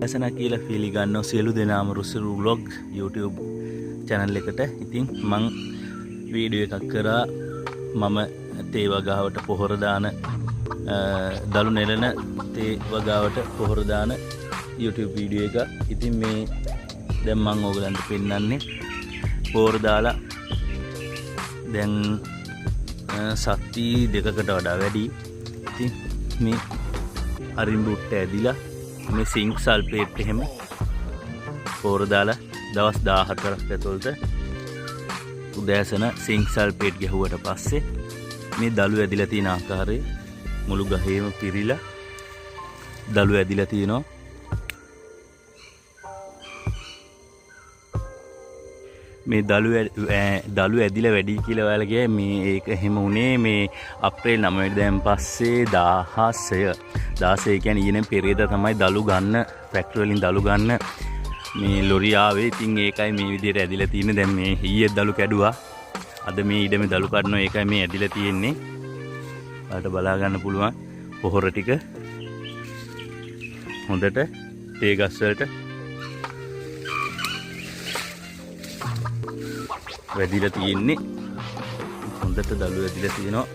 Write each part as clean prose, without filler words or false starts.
ඇසන කියලා පිළිගන්නවා සියලු දෙනාම රුසිරු ව්ලොග් YouTube channel එකට. ඉතින් මං වීඩියෝ එකක් කරා මම තේ වගාවට පොහොර දාන දළු නෙලන තේ වගාවට පොහොර දාන YouTube video එක. ඉතින් මේ දැන් මං ඕගලන්ට පෙන්නන්නේ පොහොර දාලා දැන් සති දෙකකට වඩා වැඩි. ඉතින් මේ අරිඹුට්ට ඇදිලා මේ සිංක් සල්ෆේට් එහෙම පොහොර දාලා දවස් 14ක් ඇතුළත උදෑසන සිංක් සල්ෆේට් ගැහුවට පස්සේ මේ දළු ඇදිලා තියෙන ආකාරය මුළු ගහේම පිරීලා දළු ඇදිලා තියෙනවා. මේ දළු ඇදිලා වැඩි කියලා ඔයාලා කිව්වේ මේ ඒක එහෙම වුණේ මේ අප්‍රේල් 9 වෙනිදාන් පස්සේ 16 කියන්නේ ඊයේ පෙරේදා තමයි දළු ගන්න ෆැක්ටරි වලින් දළු ගන්න මේ ලොරි ආවේ. ඉතින් ඒකයි මේ විදිහට ඇදිලා තියෙන්නේ. දැන් මේ ඊයේ දළු කැඩුවා, අද මේ ඊඩමේ දළු කඩනවා, ඒකයි මේ ඇදිලා තියෙන්නේ. ඔයාලට බලා ගන්න පුළුවන් පොහොර ටික හොඳට තේ ගස් වලට වැදිලා තියෙන්නේ. හොඳට දළු වැදිලා තියෙනවා.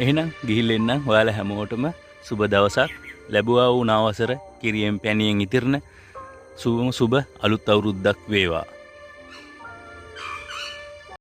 එහෙනම් ගිහිල්ලා එන්නම්. ඔයාලා හැමෝටම සුබ දවසක්. ලැබුවා වූ නව වසර කිරියෙන් පැණියෙන් ඉතිරෙන සුබම සුබ අලුත් අවුරුද්දක් වේවා.